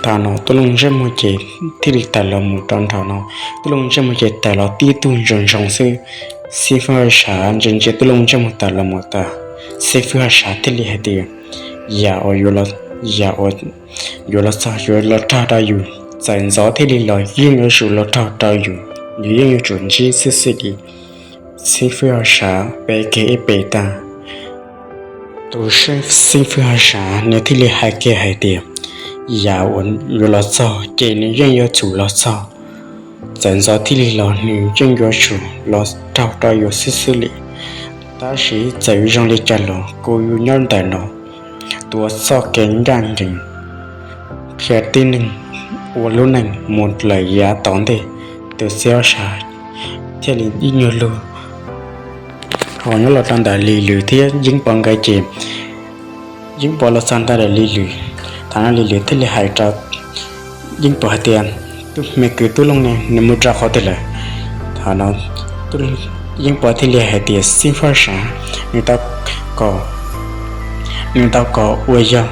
thaum no tub Looj Ntsej Muag ces thiaj li tawm los mus rau nraum no. Tub Looj Ntsej Muag ces tawm los tib tug ntsoov ntsoov xwb. Xib fwb Haj Sam ntsia ntsia tub Looj Ntsej Muag tawm los mus tas, xib fwb Haj Sam thiaj li hais tias, yam uas, yam uas yuav los txog yuav los raug rau yus, txawm ntxov thiaj li los yeej yuav tsum los raug rau yus, yus yeej yuav tsum ntsib xwb xwb li. Xib fwb Haj Sam pe kiag ib pe tag, tus xib fwb Haj Sam nws thiaj li hais kiag hais tias, yam uas yuav los txog ces nws yeej yuav tsum los txog, txawm ntxov thiaj li los nws yeej yuav tsum los raug rau yus xwb xwb li. Tab sis txawm zoo li cas los kuv yuav nyob ntawm no tuav txoj kev ncaj ncees, qhia tib neeg ua lub neej mus lawm yav tom ntej. Tus xib fwb Haj Sam thiaj li ib nyuag lug ho nyob los rau ntawm Lis Lwm thiab Yeeb Pov nkawd ces Yeeb Pov los txog ntawm Lis Lwm. Thaum no Lis Lwm thiaj li hais rau Yeeb Pov hais tias, me kwv tub Looj ne nws mus rau qhov twg lawm? Thaum no Yeeb Pov thiaj li hais tias, xib fwb Haj Sam nws tau kom, nws tau kom uas yog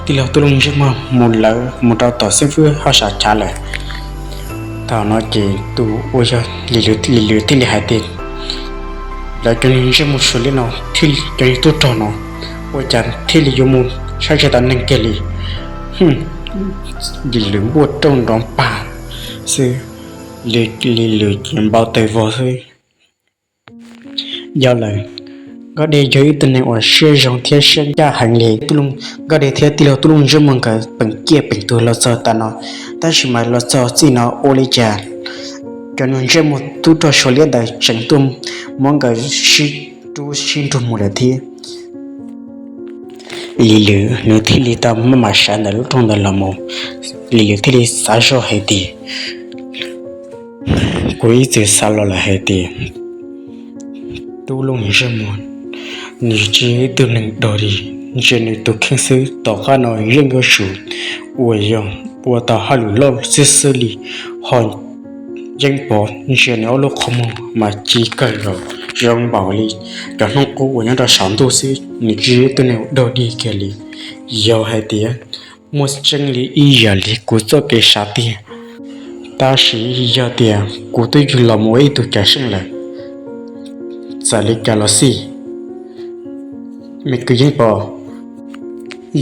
tij laug tub Looj Ntsej Muag mus lawm mus rau tom xib fwb Haj Sam chav lawm. Thaum no ces tus uas yog Lis Lwm thiaj li hais tias, lawv cov niag ntsej muag suav liab no, cov niag tub rog no, ua cas thiaj li yuav mus saib tsis taus neeg kiag li? Lis Lwm npuaj rauj nrov pag xwb, Lis Lwm ces npau taws vog xwb. Yog lawm, Nkauj Dej yog ib tug neeg uas siab zoo thiab siab ncaj heev li. Nkauj Dej thiab tij laug tub Looj Ntsej Muag nkawd peem ciaj peem tuag los txog tas no, tab sis mas los txog txij no ua li cas cov niag ntsej muag tub rog suav liab ntawd tseem tuaj muab nkawd sib rub sib nrug mus lawm thiab. Lis Lwm nws thiaj li tau maj mam sawv ntawm lub rooj ntawd los mus, Lis Lwm thiaj li xav zoj hais tias, kuv ib txwm xav los lawm hais tias tub Looj Ntsej Muag nws tsis yog ib tug neeg dog dig, ntsia nws tus kheej xwb tom qab no yeej yuav tsum uas yog ua tau hauj lwm loj xwb xwb li. Ho Yeeb Pov ntsia nws ob lub qhov muag mas ci kawg nkaus, zoo npaum li cov hnub qub uas nyob rau saum ntuj xwb, nws tsis yog ib tug neeg dog dig kiag li. Yog hais tias muaj tseeb li ib yam li kuv txoj kev xav tiag, tab sis yog tias kuv twb yug los mus ua ib tug cawm seej lawm, txawm li cas los xij, me kwv Yeeb Pov,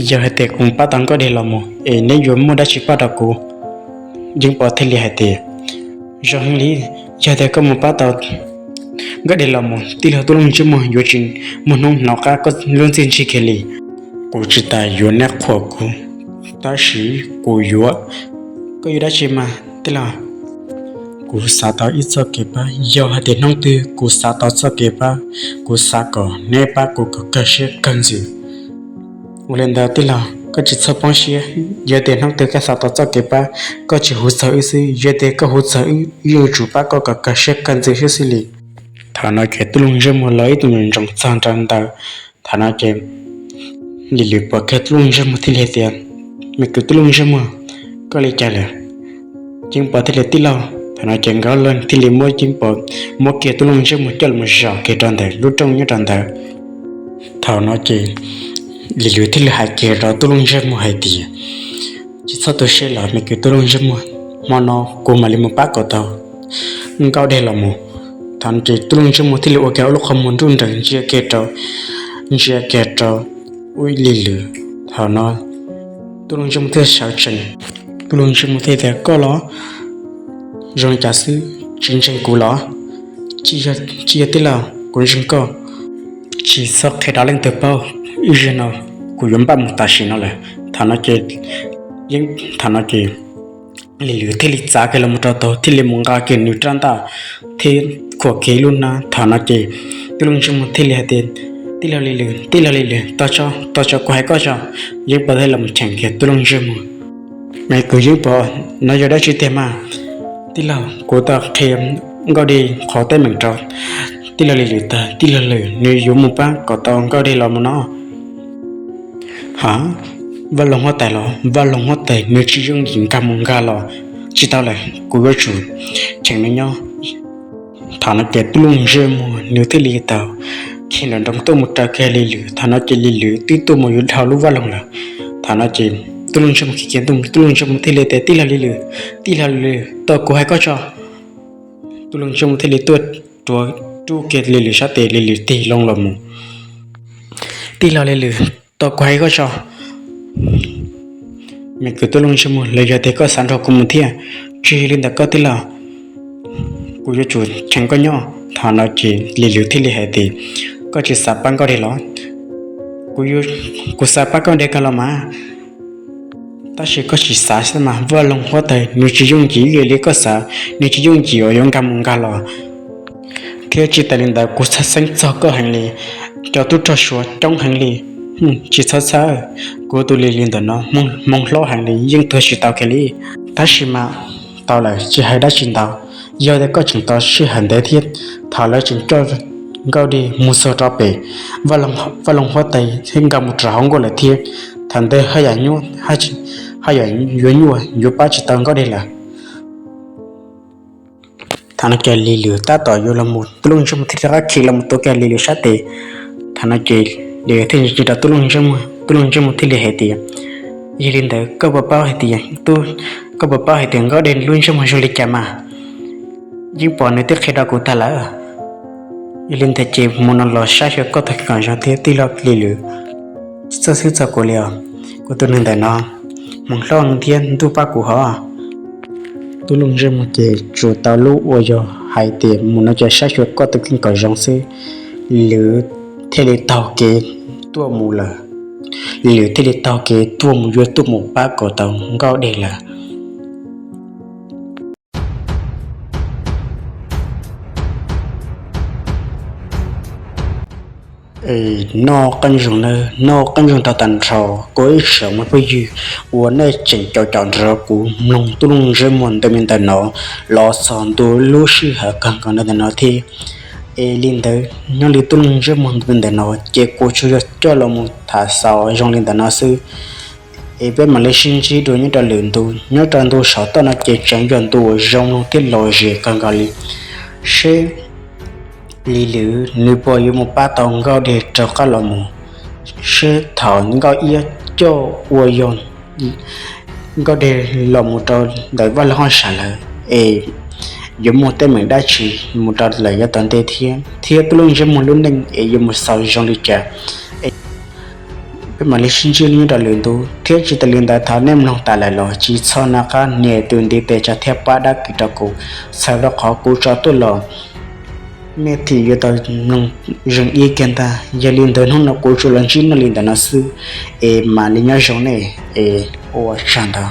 yog hais tias kuv mus pab tau Nkauj Dej los mus es neb yuav muaj dab tsi pab rau kuv? Yeeb Pov thiaj li hais tias, zoo heev li, yog tias koj mus pab tau Nkauj Dej los mus, tij laug tub Looj Ntsej Muag yuav tsis muaj hnub hnov qab koj lub txiaj ntsig kiag li. Kuv tsis tas yuav neb qhuas kuv, tab sis kuv yuav, koj yuav dab tsi mas tij laug? Kuv xav tau ib txoj kev pab, yog hais tias hnub twg kuv xav tau txoj kev pab, kuv xav kom neb pab kuv kom kawg siab kawg ntsws. Ua li ntawd tij laug, koj tsis txhob poob siab, yog tias hnub twg koj xav tau txoj kev pab, koj tsis hu txog wb xwb, yog tias koj hu txog wb, wb yuav tsum pab koj kom kawg siab kawg ntsws siab xwb li. Thaum no ces tub Looj Ntsej Muag los ib tug ntsoov txog nrho ntawd. Thaum no ces Lis Lwm pom kiag tub Looj Ntsej Muag thiaj li hais tias, me kwv tub Looj Ntsej Muag, koj li cas lawm? Yeeb Pov thiaj li, tij laug. Thaum no ces nkawd leej thiaj li muab Yeeb Pov, muab kiag tub Looj Ntsej Muag coj los zaum kiag rau ntawm lub rooj nyob rau ntawd. Thaum no ces Lis Lwm thiaj li hais kiag rau tub Looj Ntsej Muag hais tias, tsis txhob tu siab los me kwv tub Looj Ntsej Muag, hmo no kuv mam li mus pab kom tau Nkauj Dej los mus. Thaum no ces tub Looj Ntsej Muag thiaj li ua kiag ob lub qhov muag nruj nrees ntsia kiag rau, ntsia kiag rau ub Lis Lwm. Thaum no tub Looj Ntsej Muag thiaj sawv tsees, tub Looj Ntsej Muag thiaj tias, koj los? Zoo li cas xwb, tsis ntseeg kuv los? Tsis yog tij laug, kuv ntseeg koj. Tsis txhob qhia rau leej twg paub, ib zaug no kuv yuav npaj mus tam sim no lawm. Thaum no ces, thaum no ces Lis Lwm thiaj li txav kiag los mus rau tod thiaj li mus nqa kiag nws rab ntaj thiab khuam kiag lub hnab. Thaum no ces tub Looj Ntsej Muag thiaj li hais tias, tij laug Lis Lwm, tij laug Lis Lwm, tos tso, tos tso kuv hais koj tso. Yeeb Pov thiaj los cheem kiag tub Looj Ntsej Muag. Mas kuv yeej pom no yog dab tsi tiag mas. Tij laug, kuv tau qhia Nkauj Dej qhov teeb meem rau tij laug Lis Lwm tag, tij laug Lwm nws yuav mus pab kom tau Nkauj Dej los mus no. Ha, Vaj Loog huab tais los? Vaj Loog huab tais nws tsis yooj yim nkag mus nkag los. Tsis tau lawm, kuv yuav tsum cheem nws nyob. Thaum no ces Tub Looj Ntsej Muag nws thiaj li tau khiav nroos nroos tuaj mus raws kiag Lis Lwm. Thaum no ces Lis Lwm twb tuaj mus yuav dhau lub vaj loog lawm. Thaum no ces Tub Looj Ntsej Muag khiav kiag tuaj, Tub Looj Ntsej Muag thiaj li tias, tij laug Lis Lwm, tij laug Lis Lwm, tos kuv hais koj tso. Tub Looj Ntsej Muag thiaj li tuaj rua rub kiag Lis Lwm sab tes, Lis Lwm tig loo los mus. Tij laug Lis Lwm, tos kuv hais koj tso. Me kwv Tub Looj Ntsej Muag, los yog tias koj xav nrog kuv mus thiab? Tsis li ntawd koj tij laug, kuv yuav tsum cheem koj nyob. Thaum no ces Lis Lwm thiaj li hais tias, koj tsis xav pab Nkauj Dej los? Kuv xav pab Nkauj Dej kawg los mas. Tab sis koj tsis xav xwb mas, Vaj Loog huab tais nws tsis yooj yim ib yam li koj xav, nws tsis yooj yim uas yuav nkag mus nkag los. Thiab tsis tas li ntawd kuv txhawj xeeb txog koj heev li, cov tub rog Suav coob heev li. Tsis txhob txhawj, kuv tus Lis Lwm ntawm no hmoov hlob heev li, yeej tuag tsis tau kiag li. Tab sis mas tau lawm, tsis hais dab tsi ntau. Yog tias koj tseem tau sij hawm ntev thiab, thaum lawv tseem coj Nkauj Dej mus txog rau pem Vaj Loog huab tais thiab nkag mus rau hauv nkuaj lawm thiab, thaum ntawd haj yam nyuaj, haj yam yuav nyuaj, yuav pab tsis tau Nkauj Dej lawm. Thaum no ces Lis Lwm tab tom yuav los mus, Tub Looj Ntsej Muag thiaj rov qab khiav los mus tua kiag Lis Lwm sab tes. Thaum no ces Lis Lwm thiaj li rau Tub Looj Ntsej Muag, Tub Looj Ntsej Muag thiaj li hais tias, yog li ntawd koj puas paub hais tias, koj puas paub hais tias Nkauj Dej lub ntsej muag zoo li cas mas? Yeej pom nws twb qhia rau kuv tag lawm. Yog li ntawd ces mus no los saib xyuas koj tus kheej kom zoo thiab, tij laug Lis Lwm. Txhob xub txog kuv li os, kuv tus neeg ntawm no hmoov hlob thiab, ntuj pab kuv hov. Tub Looj Ntsej Muag ces tsuas tau lub uas yog hais tias mus no ces saib xyuas koj tus kheej kom zoo xwb. Lis Lwm thiaj li taug kev tuaj mus lawm. Lis Lwm thiaj li taug kev tuaj mus yuav tuaj mus pab kom tau Nkauj Dej lawm. Noj qab ntsoog nawb, noj qab ntsoog tag tag nrho kuv ib tsoom me phooj ywg uas nej tseem caum caum nrog kuv mloog Tub Looj Ntsej Muag ntawm me ntawm no los txog ntua lub sij hawm kawg nkaus ntawm no thiab. Es li ntawd nyob li Tub Looj Ntsej Muag ntawm me ntawm no ces kuv tsuas yog coj los mus tham xaus zoo li ntawm no xwb. Es peb mam li sib ntsib dua nyob rau lwm ntu, nyob rau ntu saum toj no ces tseem yog ntu uas zoo mloog thiab lom zem kawg nkaus li. Seb Lis Lwm nws puas yuav mus pab tau Nkauj Dej rov qab los mus, seb thaum Nkauj Iab coj ua yog Nkauj Dej los mus rau ntawm Vaj Loog Hauj Sam lawm es yuav muaj teeb meem dab tsi mus rau lawm yav tom ntej thiab, thiab Tub Looj Ntsej Muag lub neej es yuav mus xaus zoo li cas. Peb mam li sib ntsib nyob rau lwm ntu thiab tsis tas li ntawd thaum nej mloog tas lawm los tsis txhob nco qab nias tus ntiv tes tsa thiab pab dab kis rau kuv, txhawm rau qhov kuv tso tuaj los nej thiaj yuav tau mloog zoo ib kiag ntag. Yog li ntawd hnub no kuv tsuas los ntsib nej li ntawm no xwb, es mam li nyob zoo nej, es ua tsaug ntau.